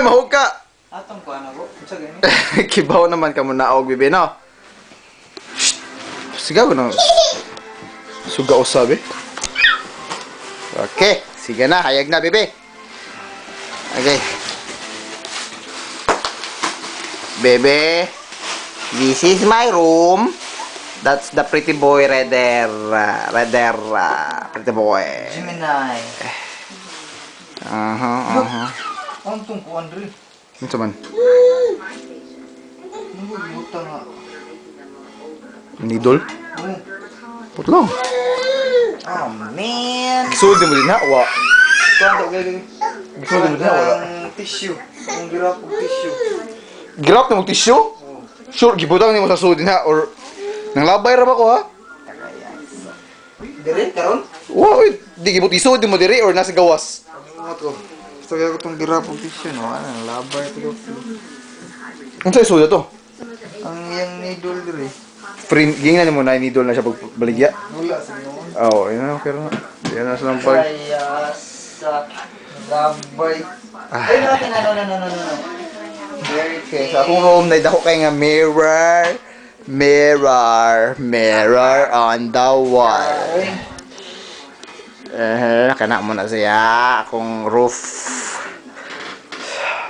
Mahuka. Atong kuan ako. Unsa gani? Kibaw naman ka muna og bibi, no? Shh. Sige ko na. Suga usab eh. Okay, sige na, hayag na, bebe. Okay. Bebe, this is my room. That's the pretty boy right there. Right there. Pretty boy. Gemini. Aha. Antong kuan diri. Unsa man? Nunggu buta nga. Needle? Oh. Putlo. Oh man. Gisud mo din ha? Wa. Kuan daw gay. Gisud mo din ha? Wala. Ang tissue. Ang girap og tissue. Girap na mo tissue? Sure, gibutang nimo sa sud din ha? Or nang labay ra ba ko ha? Dire karon? Wa, oy, di gibut isud mo diri or nasa gawas. Ano to? Gusto ko tong girap og tissue no. Ano labay to. Unsa isud to? Ang iyang needle dire. Free, gingnan mo na needle na siya pagbaligya. Wala sa noon. Oo, oh, yun na, okay na. Yan na silang pag. Kaya sa labay. Ay, no, no, no, no, no, no, no. Very okay. Sa akong room, naidako kay nga mirror, mirror, mirror on the wall. Eh, kana mo na siya. Akong roof.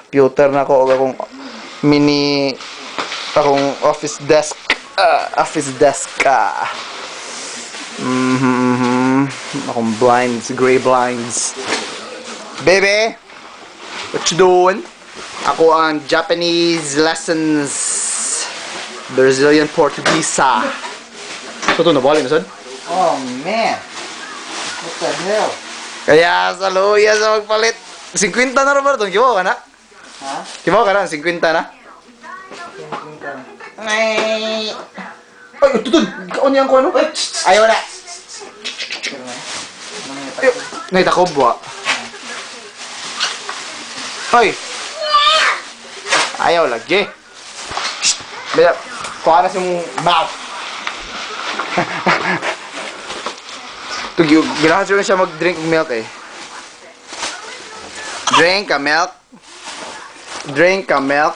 Computer na ko og akong mini akong office desk. Office desk. Akong blinds, gray blinds. Baby, what you doing? Ako ang Japanese lessons. Brazilian Portuguese. So ito, nabali na sad? Oh man. What the hell? Kaya sa luya sa magpalit. 50 na Roberto, kibaw ka na? Ha? Kibaw ka na, 50 na? Ay, ay, tutod! Kaon niya ang kuano? Ayaw na! Ay, naitakob wa. Ay! Ayaw lagi. Shh! Beda, kuha na sa mong mouth. Tugi, ganahan siguro siya mag-drink milk eh. Drink a milk. Drink a milk.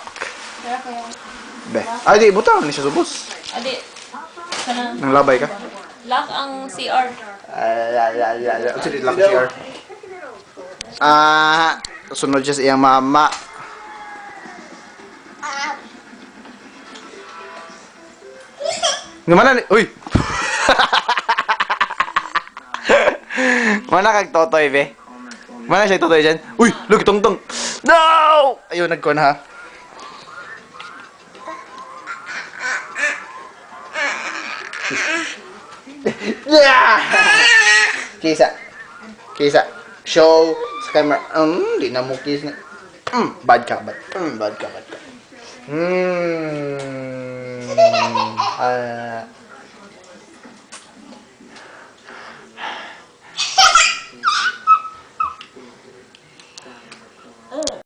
Kaya kaya. Be. Ay, di, butang ni siya subos. Adi. Kanang Nang labay ka. lock ang CR. Ay, ay, ay, ay, ay. Unsa di lock CR? Ah, sunod siya sa iyang mama. Naman na, uy! Mana kag totoy, be? Mana siya totoy dyan? Uy, look, tungtong! No! Ayun, nagkuhan ha. Yeah! Kisa. Kisa. Show sa camera. Di na mo kiss na. Bad ka, bad. Bad ka, bad ka. Ah.